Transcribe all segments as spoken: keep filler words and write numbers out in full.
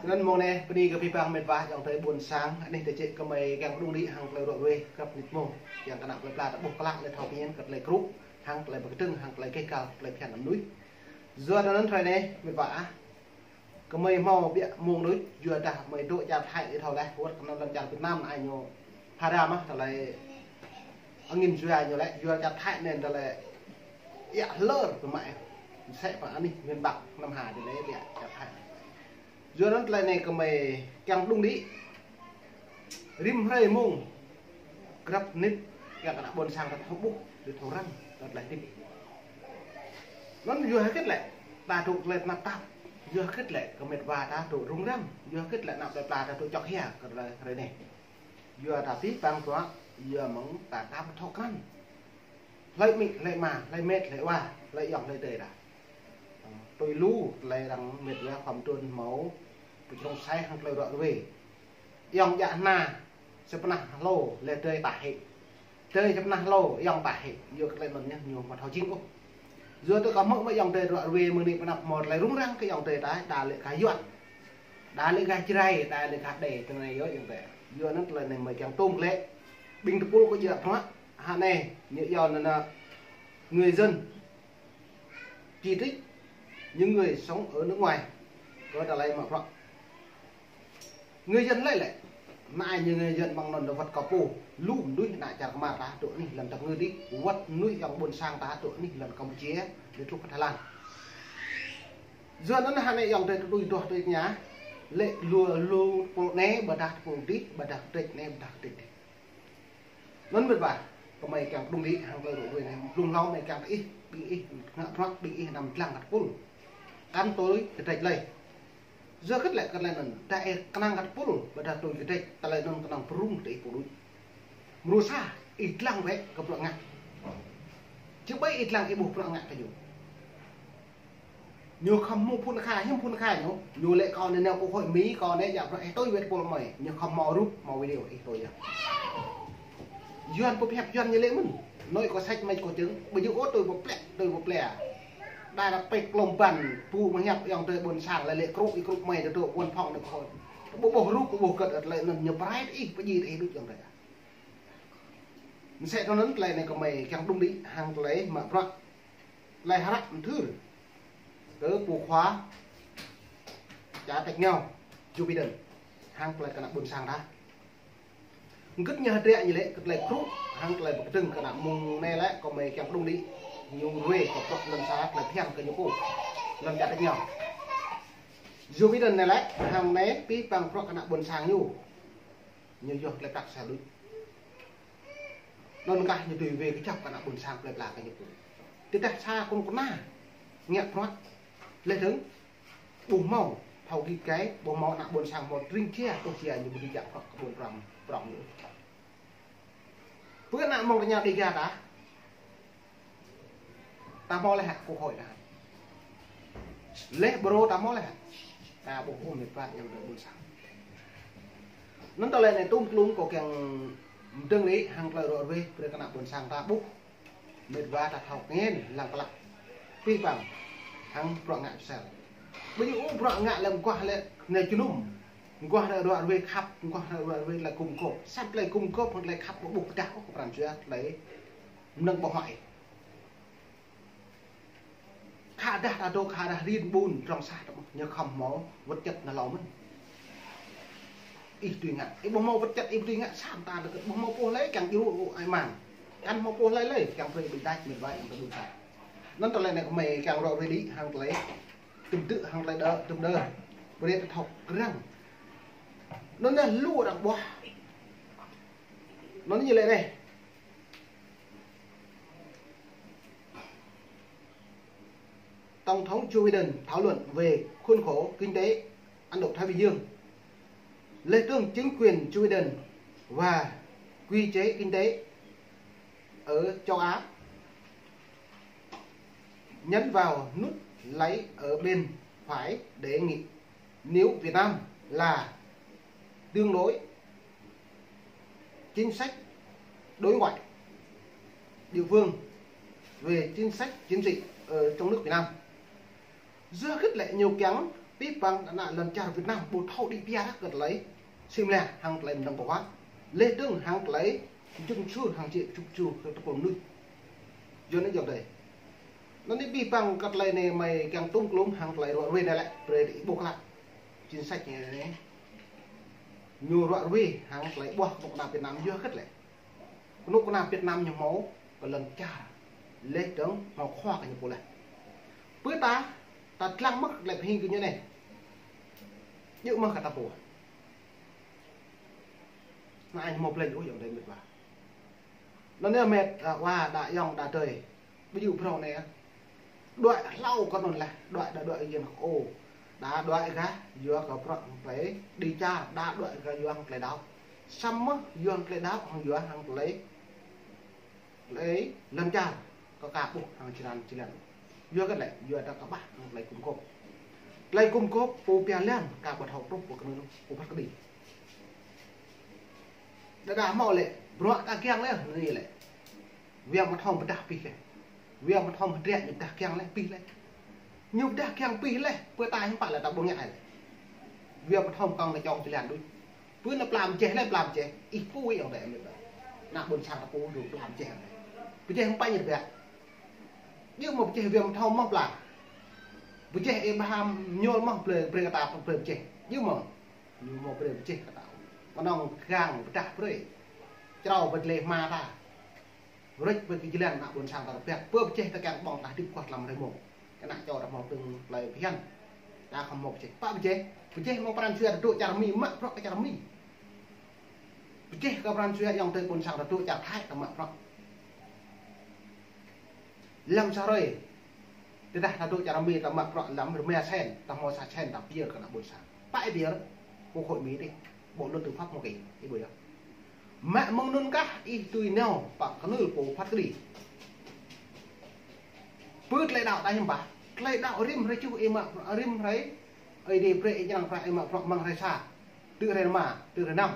Anŭn mông anai, bơni kơ abih bang met wa ayŏng adơi ƀôn sang, anih tơčĕ gơmơi kiăng pơdŏng đĭ hăng tơlơi ruă ruê, krăp mơnit mông, kiăng kơ ană plơi pla ta ƀuh klă lĕ thâo pơñen kơ tơlơi krŭ, hăng tơlơi pơkơdơ̆ng, hăng tơlơi keh kal, tơlơi phiăn anăm nuih. Yua anŭn hrơi anai, met wa ah, gơmơi hmâo biă mông đôč, yua dah gơmơi dŏ čar Thái ih thâo laih, wơ̆t kơ anŭn lŏn čar Việt Nam anai ñu phara mơ̆n, tơlơi angin jua ñu lĕ, yua čar Thái anŭn tơlơi ia hlơr kơ mă, sĕ pơ anih miền Bắc Nam Hà tơlơi biă čar Thái. Yua anŭn tơlơi anai gơmơi kiăng pơdŏng đĭ rĭm hrơi mông, krăp mơnit, kiăng kơ ană ƀôn sang ta thâo ƀuh, ta thâo răng, ta tơlơi hơdip. Anŭn yua hơget lĕ ta dŏ tơlơi tơnap tap, yua hơget lĕ kơ met wa ta dŏ rŭng răng, yua hơget lĕ ană plơi pla ta dŏ čŏk hia kơ tơlơi hrơi anai. Yua ta abih bang bruă, yua mơ̆ng ta tap thâo krăn. Hlơi amĭ, hlơi ama, hlơi met, hlơi wa, hlơi ayŏng, hlơi adơi ta. Tui lu tơlơi arăng met wa khŏm trŭn hmâo pơčrông sai hăng tơlơi ruă ruê. Ayŏng djă hna, sa pơnah hlâo, lĕ adơi pă hĭ. Adơi sa pơnah hlâo, ayŏng pă hĭ. Yua kơ tơlơi anŭn ñu, ñu mă thâo jing ôh. Yua tui kơ hmư̆ mơ̆ ayŏng adơi ruă ruê mơ̆ng anai pơ anăp hmâo tơlơi rŭng răng kơ ayŏng adơi ta, đa lĕ gah Yuan, đa lĕ gah Jrai, đa lĕ gah Đê, tơlơi anai yơh ayŏng adơi. Yua anŭn tơlơi anai gơmơi kiăng tơm glaĭ. Ƀing tơpul kơ djă bruă, hă anai, ñu yua anŭn, người dân chỉ trích những người sống ở nước ngoài. Kơ tơlơi mă bruă. Người dân lĕ lĕ, anai ñu người dân mơ̆ng anŭn wơ̆t kơ pô, lu mơnuih ană čar kơmar ta dŏ anih lŏn tơngư đih, wơ̆t mơnuih ayŏng ƀôn sang ta dŏ anih lŏn Campuchia, lĕ truh kơ Thái Lan. Yua anŭn hă anai ayŏng adơi tui duah tui tơña, lĕ lu, lu tơpul anai ƀôdah tơpul dih, ƀôdah kơtrĕč anai ƀôdah kơtrĕč dih. Anŭn met wa, gơmơi kiăng pơdŏng đĭ hăng tơlơi ruă ruê anai, blung hlâo gơmơi kiăng kơ ih, ƀing ih ngă bruă, ƀing ih anăm dlăng kơ tơpul. Kăn tui kơtrĕč lơi. Yua hơget lĕ kơ tơlơi anŭn, dah ih kơnang kơ tơpul, ƀôdah tui kơtrĕč, tơlơi anŭn kơnơ̆ng pơrŭng tơ ih pô đôč. Mrô sa, ih dlăng bĕ kơ bruă ngă. Či ƀai ih dlăng ih ƀuh bruă ngă kơ ñu. Ñu khŏm hmâo phun kha, hiư̆m phun kha ñu, ñu lĕ kâo anai nao kơ hội Mi, kâo anai djă bruă ih tui wơ̆t tơpul gơmơi, ñu khŏm hmâo rup, hmâo video ih tui yơh. Yuan pơhiăp Yuan ñu lĕ mơ̆n, nói có sách mách có chứng, ƀu djơ̆ ôh tui pơplĕ, tui pơplĕ. Đa đa pĕk klom ban, ƀu mơhiăp ayŏng adơi ƀôn sang lĕ lĕ krŭ, ih krŭ gơmơi tơdŏ văn phòng anai kơ hội. Ƀu ƀuh rup, ƀu ƀuh kơt ăt lĕ anŭn ñu pơrai tơ ih, pơdjai tơ ih đôč ayŏng adơi. Mơsĕ tui anŭn tơlơi anai gơmơi kiăng pơdŏng đĭ hăng tơlơi mă bruă. Tơlơi hră mơthưr kơ pô khua čar tač rơngiao Joe Biden hăng tơlơi kơ ană ƀôn sang ta. Hơget ñu hơdră ñu lĕ kơ tơlơi krŭ hăng tơlơi pơkơdơ̆ng kơ ană mông anai lĕ gơmơi kiăng pơdŏng đĭ ñu ruai kơ pŏk lŏn sa tơlơi phiăn kơ ñu pô lŏn čar tač rơngiao. Joe Biden anai lĕ hăng anai abih bang bruă kơ ană ƀôn sang ñu. Ñu yua tơlơi prăk sa đôč. Anŭn kah ñu tui wai kơjăp kơ ană ƀôn sang plơi pla kơ ñu pô. Tơdah sa kơnung kơna ngă bruă lĕ dơ̆ng ƀu hmâo thâo git gai, ƀu hmâo ană ƀôn sang hmâo tring jia, tŭ jia ñu ƀu dưi djă bruă kơ ƀôn prŏng, prŏng ñu. Pơ ană mông rơngiao Đêga ta, ta hmâo lĕ hă, quốc hội ta hă? Lĕ bơrô ta hmâo lĕ hă? Ta ƀuh ôh met wa ayŏng adơi ƀôn sang. Anŭn tơlơi anai tŭm klŭm kâo kiăng pơdŏng đĭ hăng tơlơi ruă ruê brơi kơ ană ƀôn sang ta ƀuh. Met wa ta thâo ngên lăng klă. Abih bang hăng bruă ngă Jrai. Ƀu djơ̆ ôh bruă ngă lĕ mơguah lĕ anai jơnum. Mơguah lĕ ruă ruê khăp, mơguah lĕ ruă ruê tơlơi gum gôp. Sat tơlơi gum gôp hăng tơlơi khăp ƀu ƀuh pơdah ôh kơ pran jua tơlơi mơnơ̆ng ƀơ̆ng huă ih. Khă dah ta dŏ, khă dah rin ƀun, trong sah tơmơ̆, ñu khŏm hmâo wơ̆t čĕt nao hlâo mơ̆n. Ih tui ngă, ih ƀu hmâo wơ̆t čĕt, ih ƀu tui ngă, sa mơta tơ kơ̆t ƀu hmâo pô hlơi kiăng djru ai mang. Kăn hmâo pô hlơi lơi kiăng brơi ƀing đač met wa ayŏng adơi ƀôn sang. Anŭn tơlơi anai gơmơi kiăng ruă ruê đĭ hăng tơlơi tŭm tŭ hăng tơlơi đơ, tŭm đơ. Brơi ta thâo krăng. Anŭn anai lu arăng ƀuah. Anŭn ñu lĕ anai. Tổng thống Joe Biden thảo luận về khuôn khổ kinh tế Ấn Độ-Thái Bình Dương. Lễ tưởng chính quyền Joe Biden và quy chế kinh tế ở châu Á. Nhấn vào nút like ở bên phải, đề nghị nếu Việt Nam là đường lối chính sách đối ngoại, địa phương về chính sách chính trị ở trong nước Việt Nam. Yua hơget lĕ ñu kiăng Abih bang ană lŏn čar Việt Nam ƀu thâo đĭ pia kơ tơlơi sĭ mơ̆ hăng tơlơi mơnơ̆ng pơhuă. Leh dơ̆ng hăng tơlơi jŭm sŭr hăng jĕ jŭm sŭr kơ tơpul mơnuih. Yua anŭn yơh dêh. Anŭn anai abih bang kơ tơlơi anai mơi kiăng tŭm klŭm hăng tơlơi ruă ruê anai lĕ, brơi ih ƀuh klă. Chính sách anai, ñu ruă ruê hăng tơlơi ƀuh kơnuk kơna Việt Nam yua hơget lĕ. Kơnuk kơna Việt Nam ñu hmâo kơ lŏn čar. Leh dơ̆ng hmâo khua kơ ñu pô leh. Pơ ta, ta lăng mơ̆ lĕ pơhing kơ ñu anai. Yua mơ̆ kơ ta pô. Anai ñu hmâo plĕnh ôh yơh dêh mĕt wa. Anŭn anai mĕt, a, wa đa yŏng đa tơi. Ƀu djơ̆ prŏng anai. Đuaĭ hlâo kơ anŭn leh, đuaĭ đa đuaĭ yơh kơ ô. Đa đuaĭ gah yua kơ prŏng tơlơi đĭ čar, đa đuaĭ gah yua tơlơi đaŏ. Samơ̆ yua tơlơi đaŏ hăng yua hăng tơlơi, tơlơi lŏn čar kơ ka ƀuh hăng jơlan jơlan. Yua hơget lĕ, yua ta kơƀah hăng tơlơi gum gôp. Tơlơi gum gôp pô pia lăng ka ƀu thâo truh pô kơnơ̆ng pô phat kơđi. Đa đa hmâo lĕ, bruă ta kiăng lĕ, anai lĕ. Wia mă thom pơdah pih leh. Wia mă thom hơdră ñu pơdah kiăng leh, pih leh. Ñu pơdah kiăng pih leh, pơ ta hiư̆m pă lĕ ta ƀu ngă lĕ. Wia mă thom kŏng anai čŏng jơlan đôč. Pơ anai plam jeh leh, plam jeh. Ih pui yơh dêh mĕt wa. Ană ƀôn sang ta pui dŏ plam jeh. Pơjeh hơmâo pă ñu tơbiă. Yua mơ̆ pơjeh wia mă thom mơ̆ pla. Pơjeh ih ƀu ham ñuôl mơ̆ brơi, brơi kơ ta brơi pơjeh. Yua mơ̆. Ñu hmâo brơi pơjeh kơ ta. Kơnơ̆ng gang pơdah brơi. Črâo ƀơi glai hma ta. Rơč ƀơi kơ jơlan ană ƀôn sang ta rơbeh. Pơ pơjeh ta kiăng ƀơ̆ng ta hơdip kuah tlam rơmô. Kơ ană čô ta hmâo tơ̆ng plơi phiăn. Ta khŏm hmâo pơjeh. Pă pơjeh. Pơjeh hmâo pran jua ta dŏ čar Mi, mă bruă kơ čar Mi. Pơjeh kơ pran jua yŏng tơi ƀôn sang ta dŏ čar Thái ta mă bruă. Lăm sa hrơi. Tơdah ta dŏ čar Mi ta mă bruă lăm rơma sen, ta hmâo sa sen ta pơyơr kơ ană ƀôn sang. Pă ih pơyơr, Quốc hội Mi dih, bộ luật tư pháp Hoa Kỳ, ih ƀuh yơh. Mă mơ̆ng anŭn kah ih tui nao pă kơnưl pô phat kơđi. Pơ tơlơi đaŏ ta hiư̆m pă, tơlơi đaŏ rĭm hrơi čuh ih mă, rĭm hrơi, Ơi Adai brơi ih čơnăng prăk ih mă bruă mơ̆ng hrơi sa, tơ hrơi rơma, tơ hrơi năm.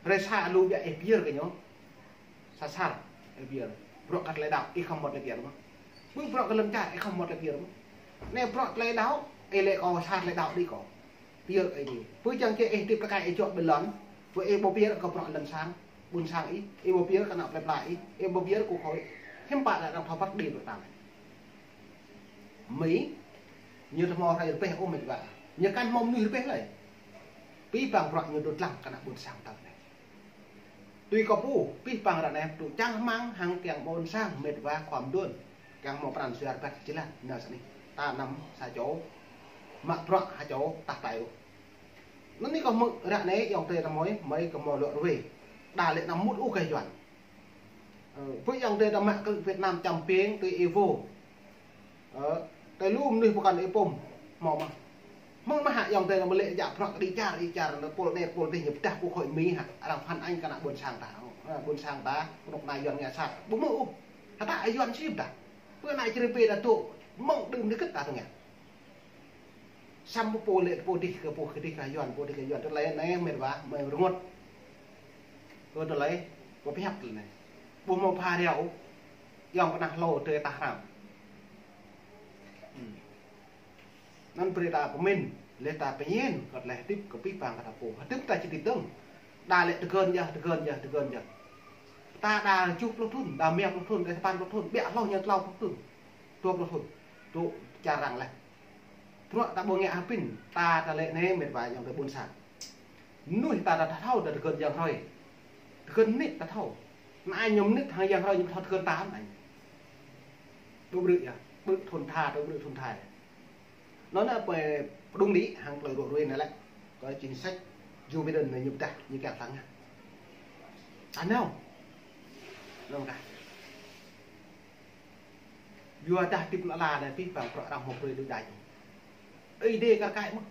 Hrơi sa lu biă ih pơyơr kơ ñu. Sa sar, ih pơyơr. Bruă kơ tơlơi đaŏ, ih khŏm mơ̆t lĕ pơyơr mơ̆n. Ƀu bruă kơ lŏn čar, ih khŏm mơ̆t lĕ pơyơr mơ̆n. Anai bruă tơlơi đaŏ, ih lĕ kơ sa tơlơi đaŏ đĭ kơ. Pơyơr ih đĭ. Pơ čang čê ih hơdip tơkai ih čŏk ƀơi lŏn. Pơ ih ƀu pơyơr kơ bruă lŏn sang, ƀôn sang ih, ih ƀu pơyơr kơ ană plơi pla ih, ih ƀu pơyơr kơ khối. Hiư̆m pă lĕ arăng thâo phat kơđi bruă ta lĕ. Mi, ñu tơ hmâo hrơi rơbeh ôh mĕt wa. Ñu kăn hmâo mơnuih rơbeh lơi. Abih bang bruă ñu dŏ lăng kơ ană ƀôn sang ta lĕ. Tui kơ pô, abih bang ră anai, tŭ čang hmang hăng kiăng ƀôn sang mĕt wa khua mơduôn. Kiăng hmâo pran jua rơbat jơlan, nao sa anih. Ta anăm sa čô, mă bruă ha čô, tah tai ôh. Anŭn anai kơ hmư̆ ră anai, yŏng tơi ta mơi, mơi kơ hmâo luă ruê. Đa lĕ anăm mŭt ôh kơ Yuan. Ơ, pơ yŏng tơi ta mă kơ Việt Nam čăm ping, tui ih vô. Ơ, tơlơi lu mơnuih pơkŏn ih pôm, hmâo mơ̆n. Hmâo mơ̆n hă yŏng tơi ta mă lĕ jak bruă kơ đĭ čar, đĭ čar, anŭn pôl anai, pôl adih ñu pơdah Quốc hội Mi hă, arăng phản ánh kơ ană ƀôn sang ta, ơ, ƀôn sang ta, kơnuk kơna Yuan ngă sat. Ƀu hmâo ôh. Hơta Yuan sĭ pơdah. Pơ anai čơrê pê ta dŏ, mơ̆ng đưm đĭ kơ̆t ta tơngia. Samơ̆ pô lĕ pô dih kơ pô kơ dih kơ Yuan, pô dih kơ Yuan, tơlơi anai mĕt wa, mơi rơngot. Kơ tơlơi, pơpơhiăp tơlơi anai. Ƀu hmâo pha rơyâo, yŏng kơnah hlô tơi tah hrăm. Hmm. Anŭn brơi ta pơmĭn, leh ta pơñen, kơ tơlơi hơdip kơ abih bang kơ ta pô. Hơdip ta či hơdip dơ̆ng. Đa lĕ tơgơ̆n yơh, tơgơ̆n yơh, tơgơ̆n yơh. Ta đa tơjuh pluh thŭn, đa rơma pluh thŭn, đa sapăn pluh thŭn, biă hloh ñu klâo pluh thŭn. Dua pluh thŭn. Dŏ čar arăng leh. Bruă ta ƀu ngă hơpĭn, ta, ta lĕ anai mĕt wa yŏng tơi ƀôn sang. Mơnuih ta, ta, ta thâo, ta tơgơ̆n yang hrơi. Tơgơ̆n mơnit ta thâo. Anai ñu mơnit hăng yang hrơi ñu thâo tơgơ̆n ta anai. Ƀu brư̆ yơh, ƀrư̆ thŭn tha, ƀu brư̆ thŭn tha. Anŭn anai pơ pơdŏng đĭ hăng tơlơi ruă ruê anai lĕ. Kơ chính sách Joe Biden anai ñu pơdah, ñu kiăng tăng ngă. Ta nao. Anŭn kah. Yua dah hơdip ană ala anai abih bang bruă arăng hmâo brơi đôč đač. Ơi Adai kar kaĭ mơ̆n.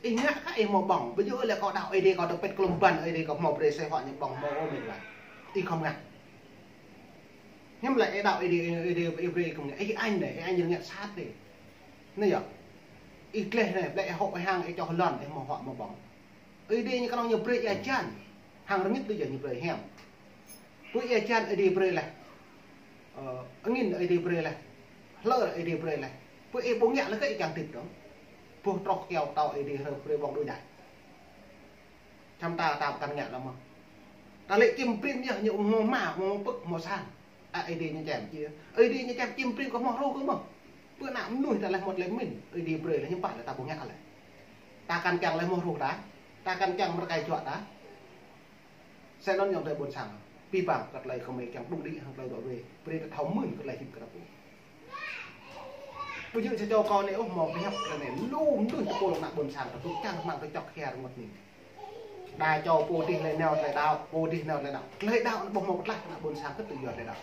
Ih ngă kah ih hmâo ƀơ̆ng. Ƀu djơ̆ lĕ kâo đaŏ Ơi Adai kâo dŏ pĕt kơlŭm ƀăn Ơi Adai kâo hmâo brơi asơi huă ñu ƀơ̆ng hmâo ôh mĕt wa. Ih khŏm ngă. Hiư̆m lĕ ih đaŏ Ơi Adai, Ơi Adai ih brơi khŏm ngă. Ih añ anai, ih añ ngă sat đơi. Anai yơh. Ih gleh anai, lĕ ih hŏk ih hăng ih čŏh lŏn ih hmâo huă hmâo ƀơ̆ng. Ơi Adai ñu kơnơ̆ng ñu brơi ia hơjan. Hăng rơngit đôč yơh ñu brơi hiam. Pơ ia hơjan Ơi Adai brơi leh. Ơ, angin Ơi Adai brơi leh. Hlơr Ơi Adai brơi leh. Pơ ih ƀu ngă lĕ kơ ih kiăng hơdip dơ̆ng. Ƀuh troh kiao tao Ơi Adai hrơi brơi ƀơ̆ng đôč đai. Čăm ta, ta ƀu kăn ngă lăm mơh. Ta lĕ čim brĭm yơh ñu hmâo mă, hmâo pơ̆k, hmâo sang. A, Ơi Adai ñu čem či. Ơi Adai ñu čem čim brĭm kơ hmâo hruh kơ mơh. Pơ ană mơnuih ta lĕ hmâo tơlơi pơmĭn. Ơi Adai brơi lĕ hiư̆m pă lĕ ta ƀu ngă lĕ. Ta kăn kiăng lĕ hmâo hruh ta. Ta kăn kiăng mơ̆ rơkơi juă ta. Sĕ anŭn ayŏng adơi ƀôn sang. Abih bang kơ tơlơi kơmơi kiăng pơđŭng đĭ hăng tơlơi ră ruai. Brơi ta thâo mưn kơ tơlơi hơdip kơ ta pô. Ƀu djơ̆ sa čô kâo anai ôh hmâo pơhiăp kơ anai. Lu mơnuih tơpul ană ƀôn sang ta tŭ čang hmăng kơ čŏk hia rơngot anai. Đa čô pô dih lĕ nao tơlơi đaŏ, pô dih nao tơlơi đaŏ. Tơlơi đaŏ anŭn ƀu hmâo pơklaih ană ƀôn sang kơ tui yua tơlơi đaŏ.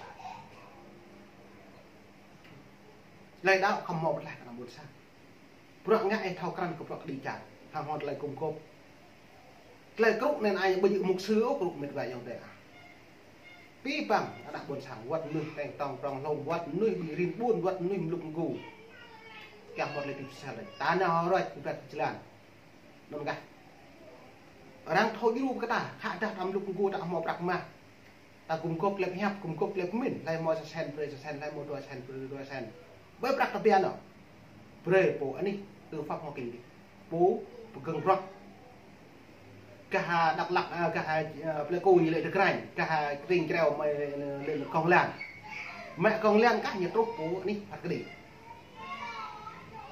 Tơlơi đaŏ khŏm hmâo pơklaih ană ƀôn sang. Bruă ngă ih thâo krăn kơ bruă kơđi čar. Hăng hŏ tơlơi gum gôp. Tơlơi krŭ anŭn ai ƀu djơ̆ mục sư ôh krŭ mĕt wa ayŏng adơi ah. Abih bang ană ƀôn sang wơ̆t mơnuih teng tong prong hlôm, wơ̆t mơnuih ƀing rin ƀun, wơ̆t mơnuih mlŭk mgu. Kiăng hmâo tơlơi hơdip sel lĕ. Ta nao ruai kơ bruă jơlan. Anŭn kah. Arăng thâo djru kơ ta, khă dah ta mlŭk mgu ta hmâo prăk mah. Ta gum gôp tơlơi pơhiăp, gum gôp tơlơi pơmĭn, hlơi hmâo sa sen brơi sa sen, hlơi hmâo dua sen brơi dua sen. Ƀơi prăk ta biă anŭn. Brơi pô anih tư pháp hmâo kinh đi. Pô pơgơ̆ng bruă. Gah Dak Lak, a, gah, a, Pleiku ñu lĕ Dơkranh, gah Kơtring Čreo mơi lĕ Kông Lan. Mă Kông Lan kah ñu truh pô anih phat kơđi.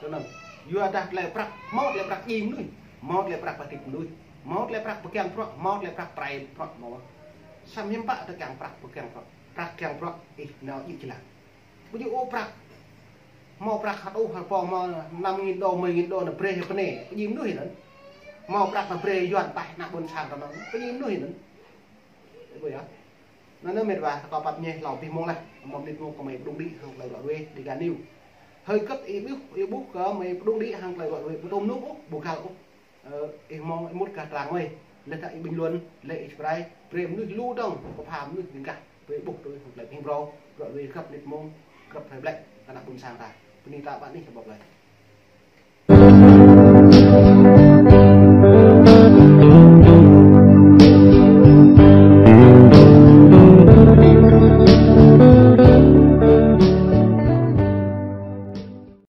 Tui anŭn. Yua dah tơlơi prăk, hmâo tơlơi prăk djai mơnuih, hmâo tơlơi prăk pơhơdip mơnuih, hmâo tơlơi prăk pơkiăng bruă, hmâo tơlơi prăk pơrai bruă, hmâo. Samơ̆ hiư̆m pă tơ kiăng prăk pơkiăng bruă, prăk kiăng bruă, ih nao djơ̆ jơlan. Ƀu djơ̆ ôh prăk. Hmâo prăk hơtuh hơpô hmâo năm nghìn đô, mười nghìn đô anŭn brơi hĭ pơnê, pơdjai mơnuih anŭn. Hmâo prăk anŭn brơi yuan taih ană ƀôn sang ta anŭn, pơdjai mơnuih anŭn. Ƀu djơ̆. Anŭn mĕt wa, kâo pap ñe hlâo abih mông laih, mơ̆ng mơnit mông kơ mơi pơđŭng đĭ hăng tơlơi ră ruai Dega News. Hơi kơ̆t ih ƀuh, ih ƀuh kơ mơi pơđŭng đĭ hăng tơlơi ră ruai, ƀu tôm nŭk ôh, ƀu găl ôh. Ơ, ih mơ̆ng ih mŭt gah trang mơi, lĕ ta ih bình luận, lĕ ih pơrai, brơi mơnuih lu dơ̆ng, pơpha mơnuih ƀing gah, brơi ƀuh tui hăng tơlơi pơhiăp brơi, ră ruai grăp mơnit mông, grăp hrơi ƀlĕ, kơ ană ƀôn sang ta. Bơni ta ƀă anih sa ƀôk laih.